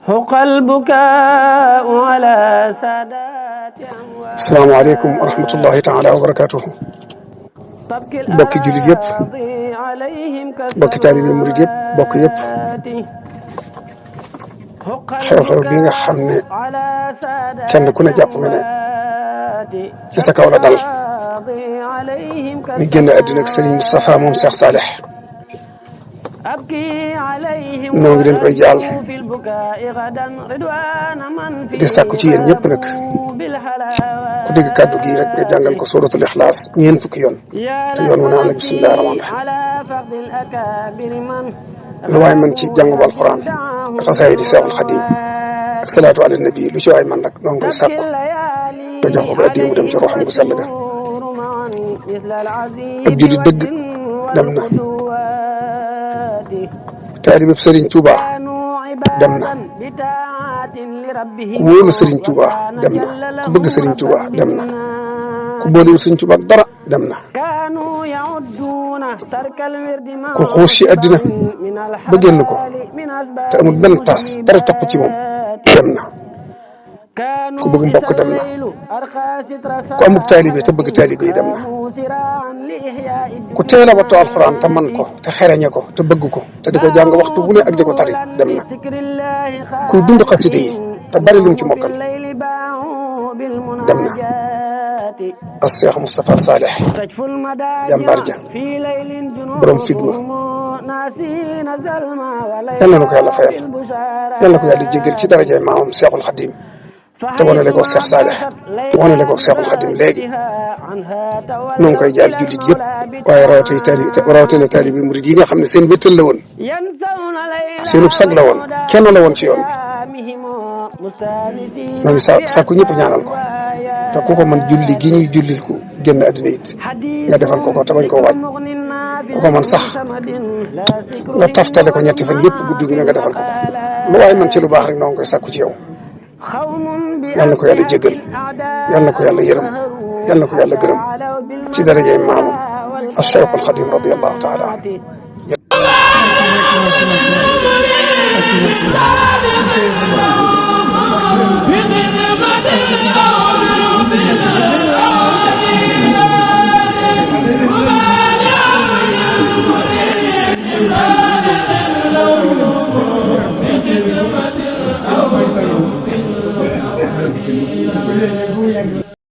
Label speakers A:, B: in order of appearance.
A: حق البكاء على سادات أموات.
B: السلام عليكم ورحمة الله تعالى وبركاته. bokki jullit yëpp bokki taalibe murid yëpp bokk yëpp xew-xew bi nga xam ne kenn ku ne jàpp nga ne ci sa kaw la dal mi génn àddina ak Serigne Moustapha moom Cheikh Salih noo ngi leen koy jaal di sàkku ci yéen ñëpp nag ku dégg kàddu gi rek nga jàngal ko suratul Ixlaas ñeent fukki yoon te yoon wu ne am na bismillahi rahmaani rahiim lu waay man ci jàngum alxuraan ak xasaayid di Seexul Xadiim ak salaatu ala nabi lu ci waay man nag noo ngi koy sàkku nga jox ko addiya mu dem ci roxam gu sell ga. ab jullit dëgg dem na taalibeb Serigne Touba dem na ku wóolu Serigne Touba dem na ku bëgg Serigne Touba dem na ku boolewul Serigne Touba ak dara dem na ku xuus ci àddina ba génn ko te amul benn taas dara topp ci moom dem na ku bëgg mbokk dem na ku amul taalibe te bëgg taalibe yi dem na ku teel a wattu alxuraan te man ko te xereñe ko te bëgg ko te di ko jàng waxtu bu ne ak di ko tari dem na kuy dund xaside yi te bari lu mu ci mokkal dem na as Cheikh Moustapha Salih jàmbaar ja borom fidwa yal na ko yàlla fayal yal na ko yàlla jéggal ci darajay maamam Cheikhul Xadim te wanale ko Cheikh Salih te wanale ko Cheikhul Xadim léegi noo ngi koy jaal jullit yëpp waaye rawatina taalibe murid yi nga xam ne seen wéttal la woon seenub sag la woon kenn la woon ci yoon bi noo ngi sàkku ñëpp ñaanal ko te ku ko mën julli gi ñuy jullil ku génn àddina it nga defal ko te bañ koo waaj ku ko mën sax nga taftale ko ñetti fan yëpp guddi gi ne nga defal ko lu waaye man ci lu baax rek noo ngi koy sàkku ci yow yal na ko yàlla jégal yal na ko yàlla yërëm yal na ko yàlla gërëm ci darajay maamu Cheikhul Xadim radiyallahu taala anhu